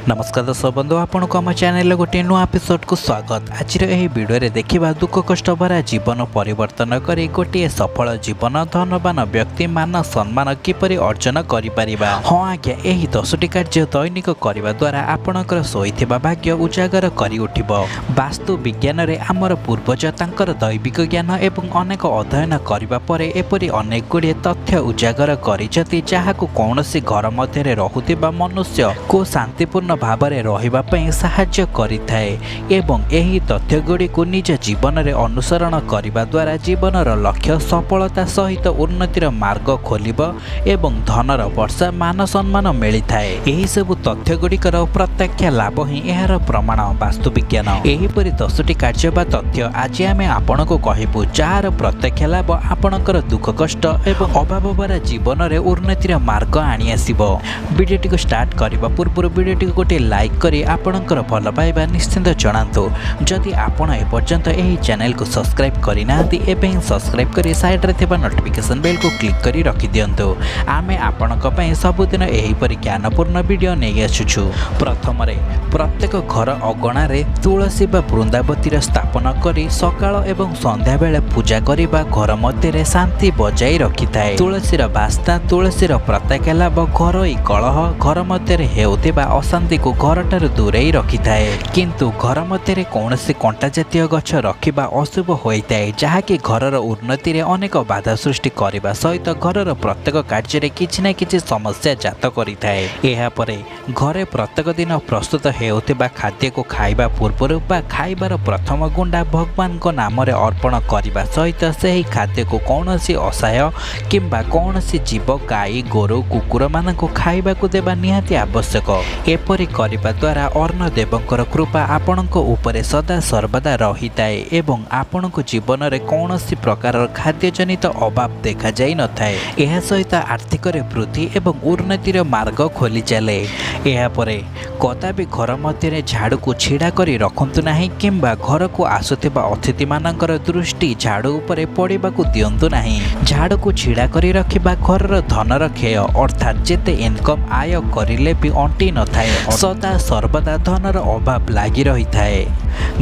ନମସ୍କାର ଦର୍ଶକ ବନ୍ଧୁ, ଆପଣଙ୍କୁ ଆମ ଚ୍ୟାନେଲର ଗୋଟିଏ ନୂଆ ଏପିସୋଡ଼କୁ ସ୍ୱାଗତ। ଆଜିର ଏହି ଭିଡ଼ିଓରେ ଦେଖିବା ଦୁଃଖ କଷ୍ଟ ଭରା ଜୀବନ ପରିବର୍ତ୍ତନ କରି ଗୋଟିଏ ସଫଳ ଜୀବନ, ଧନବାନ ବ୍ୟକ୍ତି, ମାନ ସମ୍ମାନ କିପରି ଅର୍ଜନ କରିପାରିବା। ହଁ ଆଜ୍ଞା, ଏହି 10ଟି କାର୍ଯ୍ୟ ଦୈନିକ କରିବା ଦ୍ୱାରା ଆପଣଙ୍କର ଶୋଇଥିବା ଭାଗ୍ୟ ଉଜାଗର କରି ଉଠିବ। ବାସ୍ତୁ ବିଜ୍ଞାନରେ ଆମର ପୂର୍ବଜ ତାଙ୍କର ଦୈବିକ ଜ୍ଞାନ ଏବଂ ଅନେକ ଅଧ୍ୟୟନ କରିବା ପରେ ଏପରି ଅନେକ ଗୁଡ଼ିଏ ତଥ୍ୟ ଉଜାଗର କରିଛନ୍ତି, ଯାହାକୁ କୌଣସି ଘର ମଧ୍ୟରେ ରହୁଥିବା ମନୁଷ୍ୟକୁ ଶାନ୍ତିପୂର୍ଣ୍ଣ ଭାବରେ ରହିବା ପାଇଁ ସାହାଯ୍ୟ କରିଥାଏ ଏବଂ ଏହି ତଥ୍ୟଗୁଡ଼ିକୁ ନିଜ ଜୀବନରେ ଅନୁସରଣ କରିବା ଦ୍ୱାରା ଜୀବନର ଲକ୍ଷ୍ୟ ସଫଳତା ସହିତ ଉନ୍ନତିର ମାର୍ଗ ଖୋଲିବ ଏବଂ ଧନର ବର୍ଷା, ମାନ ସମ୍ମାନ ମିଳିଥାଏ। ଏହିସବୁ ତଥ୍ୟଗୁଡ଼ିକର ପ୍ରତ୍ୟକ୍ଷ ଲାଭ ହିଁ ଏହାର ପ୍ରମାଣ ବାସ୍ତୁବିଜ୍ଞାନ। ଏହିପରି 10ଟି କାର୍ଯ୍ୟ ବା ତଥ୍ୟ ଆଜି ଆମେ ଆପଣଙ୍କୁ କହିବୁ, ଯାହାର ପ୍ରତ୍ୟକ୍ଷ ଲାଭ ଆପଣଙ୍କର ଦୁଃଖ କଷ୍ଟ ଏବଂ ଅଭାବ ଭରା ଜୀବନରେ ଉନ୍ନତିର ମାର୍ଗ ଆଣି ଆସିବ। ଭିଡ଼ିଓଟିକୁ ଷ୍ଟାର୍ଟ କରିବା ପୂର୍ବରୁ ଭିଡ଼ିଓଟିକୁ ଗୋଟିଏ ଲାଇକ୍ କରି ଆପଣଙ୍କର ଭଲ ପାଇବା ନିଶ୍ଚିନ୍ତ ଜଣାନ୍ତୁ। ଯଦି ଆପଣ ଏପର୍ଯ୍ୟନ୍ତ ଏହି ଚ୍ୟାନେଲକୁ ସବସ୍କ୍ରାଇବ୍ କରିନାହାନ୍ତି, ଏବେ ହିଁ ସବସ୍କ୍ରାଇବ୍ କରି ସାଇଡ଼୍ରେ ଥିବା ନୋଟିଫିକେସନ୍ ବେଲ୍କୁ କ୍ଲିକ୍ କରି ରଖିଦିଅନ୍ତୁ। ଆମେ ଆପଣଙ୍କ ପାଇଁ ସବୁଦିନ ଏହିପରି ଜ୍ଞାନପୂର୍ଣ୍ଣ ଭିଡ଼ିଓ ନେଇ ଆସୁଛୁ। ପ୍ରଥମରେ, ପ୍ରତ୍ୟେକ ଘର ଅଗଣାରେ ତୁଳସୀ ବା ବୃନ୍ଦାବତୀର ସ୍ଥାପନ କରି ସକାଳ ଏବଂ ସନ୍ଧ୍ୟାବେଳେ ପୂଜା କରିବା ଘର ମଧ୍ୟରେ ଶାନ୍ତି ବଜାଇ ରଖିଥାଏ। ତୁଳସୀର ବାସ୍ନା, ତୁଳସୀର ପ୍ରତ୍ୟକ୍ଷ ଲାଭ ଘରୋଇ କଳହ, ଘର ମଧ୍ୟରେ ହେଉଥିବା ଅଶାନ୍ତିକୁ ଘରଠାରୁ ଦୂରେଇ ରଖିଥାଏ। କିନ୍ତୁ ଘର ମଧ୍ୟରେ କୌଣସି କଣ୍ଟା ଜାତୀୟ ଗଛ ରଖିବା ଅଶୁଭ ହୋଇଥାଏ, ଯାହାକି ଘରର ଉନ୍ନତିରେ ଅନେକ ବାଧା ସୃଷ୍ଟି କରିବା ସହିତ ଘରର ପ୍ରତ୍ୟେକ କାର୍ଯ୍ୟରେ କିଛି ନା କିଛି ସମସ୍ୟା ଜାତ କରିଥାଏ। ଏହାପରେ ଘରେ ପ୍ରତ୍ୟେକ ଦିନ ପ୍ରସ୍ତୁତ ହେଉଥିବା ଖାଦ୍ୟକୁ ଖାଇବା ପୂର୍ବରୁ ବା ଖାଇବାର ପ୍ରଥମ ଗୁଣ୍ଡା ଭଗବାନଙ୍କ ନାମରେ ଅର୍ପଣ କରିବା ସହିତ ସେହି ଖାଦ୍ୟକୁ କୌଣସି ଅସହାୟ କିମ୍ବା କୌଣସି ଜୀବ, ଗାଈ, ଗୋରୁ, କୁକୁରମାନଙ୍କୁ ଖାଇବାକୁ ଦେବା ନିହାତି ଆବଶ୍ୟକ। ଏପରି କରିବା ଦ୍ୱାରା ଅନ୍ନ ଦେବଙ୍କର କୃପା ଆପଣଙ୍କ ଉପରେ ସଦା ସର୍ବଦା ରହିଥାଏ ଏବଂ ଆପଣଙ୍କୁ ଜୀବନରେ କୌଣସି ପ୍ରକାରର ଖାଦ୍ୟଜନିତ ଅଭାବ ଦେଖାଯାଇ ନଥାଏ। ଏହା ସହିତ ଆର୍ଥିକରେ ବୃଦ୍ଧି ଏବଂ ଉନ୍ନତିର ମାର୍ଗ ଖୋଲି ଚାଲେ। ଏହାପରେ କଦାପି ଘର ମଧ୍ୟରେ ଝାଡ଼ୁକୁ ଛିଡ଼ା କରି ରଖନ୍ତୁ ନାହିଁ କିମ୍ବା ଘରକୁ ଆସୁଥିବା ଅତିଥିମାନଙ୍କର ଦୃଷ୍ଟି ଝାଡ଼ୁ ଉପରେ ପଡ଼ିବାକୁ ଦିଅନ୍ତୁ ନାହିଁ। ଝାଡ଼ୁକୁ ଛିଡ଼ା କରି ରଖିବା ଘରର ଧନର କ୍ଷୟ, ଅର୍ଥାତ୍ ଯେତେ ଇନକମ୍ ଆୟ କରିଲେ ବି ଅଣ୍ଟି ନଥାଏ, ସଦା ସର୍ବଦା ଧନର ଅଭାବ ଲାଗି ରହିଥାଏ।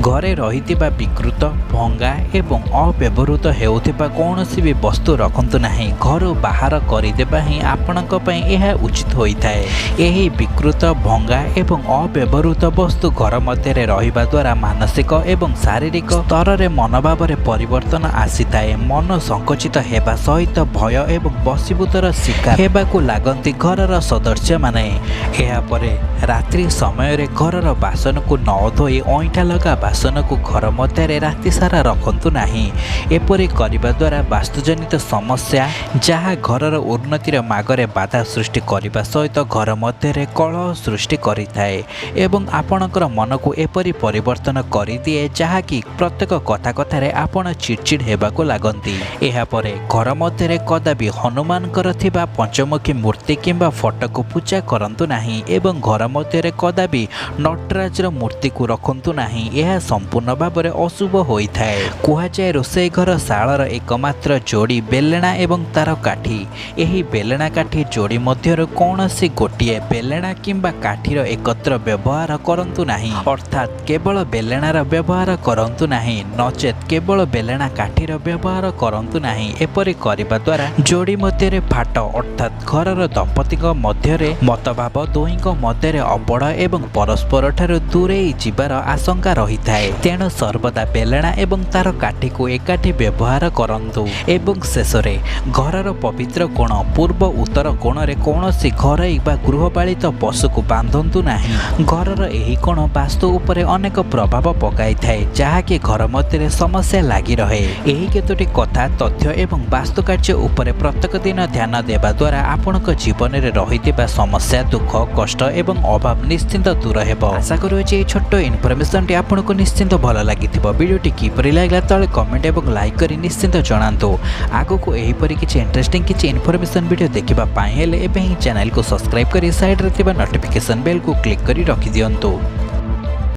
ଘରେ ରହିଥିବା ବିକୃତ, ଭଙ୍ଗା ଏବଂ ଅବ୍ୟବହୃତ ହେଉଥିବା କୌଣସି ବି ବସ୍ତୁ ରଖନ୍ତୁ ନାହିଁ। ଘରୁ ବାହାର କରିଦେବା ହିଁ ଆପଣଙ୍କ ପାଇଁ ଏହା ଉଚିତ ହୋଇଥାଏ। ଏହି ବିକୃତ, ଭଙ୍ଗା ଏବଂ ଅବ୍ୟବହୃତ ବସ୍ତୁ ଘର ମଧ୍ୟରେ ରହିବା ଦ୍ୱାରା ମାନସିକ ଏବଂ ଶାରୀରିକ ସ୍ତରରେ ମନୋଭାବରେ ପରିବର୍ତ୍ତନ ଆସିଥାଏ। ମନ ସଂକୁଚିତ ହେବା ସହିତ ଭୟ ଏବଂ ବଶୀଭୂତର ଶିକାର ହେବାକୁ ଲାଗନ୍ତି ଘରର ସଦସ୍ୟମାନେ। ଏହାପରେ ରାତ୍ରି ସମୟରେ ଘରର ବାସନକୁ ନ ଧୋଇ ଅଇଁଠା ଲଗା ବାସନକୁ ଘର ମଧ୍ୟରେ ରାତି ସାରା ରଖନ୍ତୁ ନାହିଁ। ଏପରି କରିବା ଦ୍ୱାରା ବାସ୍ତୁଜନିତ ସମସ୍ୟା, ଯାହା ଘରର ଉନ୍ନତିର ମାର୍ଗରେ ବାଧା ସୃଷ୍ଟି କରିବା ସହିତ ଘର ମଧ୍ୟରେ କଳହ ସୃଷ୍ଟି କରିଥାଏ ଏବଂ ଆପଣଙ୍କର ମନକୁ ଏପରି ପରିବର୍ତ୍ତନ କରିଦିଏ, ଯାହାକି ପ୍ରତ୍ୟେକ କଥା କଥାରେ ଆପଣ ଚିଡ଼ଚିଡ଼ ହେବାକୁ ଲାଗନ୍ତି। ଏହାପରେ ଘର ମଧ୍ୟରେ କଦାପି ହନୁମାନଙ୍କର ଥିବା ପଞ୍ଚମୁଖୀ ମୂର୍ତ୍ତି କିମ୍ବା ଫଟୋକୁ ପୂଜା କରନ୍ତୁ ନାହିଁ ଏବଂ ଘର ମଧ୍ୟରେ କଦାପି ନଟରାଜର ମୂର୍ତ୍ତିକୁ ରଖନ୍ତୁ ନାହିଁ। ଏହା ସମ୍ପୂର୍ଣ୍ଣ ଭାବରେ ଅଶୁଭ ହୋଇଥାଏ। କୁହାଯାଏ, ରୋଷେଇ ଘର ଶାଳର ଏକମାତ୍ର ଯୋଡ଼ି ବେଲେଣା ଏବଂ ତାର କାଠି। ଏହି ବେଲେଣା କାଠି ଯୋଡ଼ି ମଧ୍ୟରୁ କୌଣସି ଗୋଟିଏ ବେଲେଣା କିମ୍ବା କାଠିର ଏକତ୍ର ବ୍ୟବହାର କରନ୍ତୁ ନାହିଁ, ଅର୍ଥାତ୍ କେବଳ ବେଲେଣାର ବ୍ୟବହାର କରନ୍ତୁ ନାହିଁ, ନଚେତ୍ କେବଳ ବେଲେଣା କାଠିର ବ୍ୟବହାର କରନ୍ତୁ ନାହିଁ। ଏପରି କରିବା ଦ୍ୱାରା ଯୋଡ଼ି ମଧ୍ୟରେ ଫାଟ, ଅର୍ଥାତ୍ ଘରର ଦମ୍ପତିଙ୍କ ମଧ୍ୟରେ ମତଭାବ, ଦୁହିଁଙ୍କ ମଧ୍ୟରେ ଅପଡ଼ ଏବଂ ପରସ୍ପର ଠାରୁ ଦୂରେଇ ଯିବାର ଆଶଙ୍କା ରହିଥାଏ। ତେଣୁ ସର୍ବଦା ବେଲେଣା ଏବଂ ତାର କାଠିକୁ ଏକାଠି ବ୍ୟବହାର କରନ୍ତୁ। ଏବଂ ଶେଷରେ ଘରର ପବିତ୍ର କୋଣ ପୂର୍ବ ଉତ୍ତର କୋଣରେ କୌଣସି ଘରୋଇ ବା ଗୃହପାଳିତ ପଶୁକୁ ବାନ୍ଧନ୍ତୁ ନାହିଁ। ଘରର ଏହି କୋଣ ବାସ୍ତୁ ଉପରେ ଅନେକ ପ୍ରଭାବ ପକାଇଥାଏ, ଯାହାକି ଘର ମଧ୍ୟରେ ସମସ୍ୟା ଲାଗି ରହେ। ଏହି କେତୋଟି କଥା, ତଥ୍ୟ ଏବଂ ବାସ୍ତୁ କାର୍ଯ୍ୟ ଉପରେ ପ୍ରତ୍ୟେକ ଦିନ ଧ୍ୟାନ ଦେବା ଦ୍ୱାରା ଆପଣଙ୍କ ଜୀବନରେ ରହିଥିବା ସମସ୍ୟା, ଦୁଃଖ କଷ୍ଟ ଏବଂ ଅଭାବ ନିଶ୍ଚିନ୍ତ ଦୂର ହେବ। ଆଶା କରୁଅଛି ଏହି ଛୋଟ ଇନଫର୍ମେସନଟି ଆପଣଙ୍କୁ ନିଶ୍ଚିନ୍ତ ଭଲ ଲାଗିଥିବ। ଭିଡ଼ିଓଟି କିପରି ଲାଗିଲା ତଳେ କମେଣ୍ଟ ଏବଂ ଲାଇକ୍ କରି ନିଶ୍ଚିନ୍ତ ଜଣାନ୍ତୁ। ଆଗକୁ ଏହିପରି କିଛି ଇଣ୍ଟରେଷ୍ଟିଂ କିଛି ଇନଫର୍ମେସନ୍ ଭିଡ଼ିଓ ଦେଖିବା ପାଇଁ ହେଲେ ଏବେ ହିଁ ଚ୍ୟାନେଲକୁ ସବସ୍କ୍ରାଇବ୍ କରି ସାଇଡ଼୍ରେ ଥିବା ନୋଟିଫିକେସନ୍ ବେଲ୍କୁ କ୍ଲିକ୍ କରି ରଖିଦିଅନ୍ତୁ।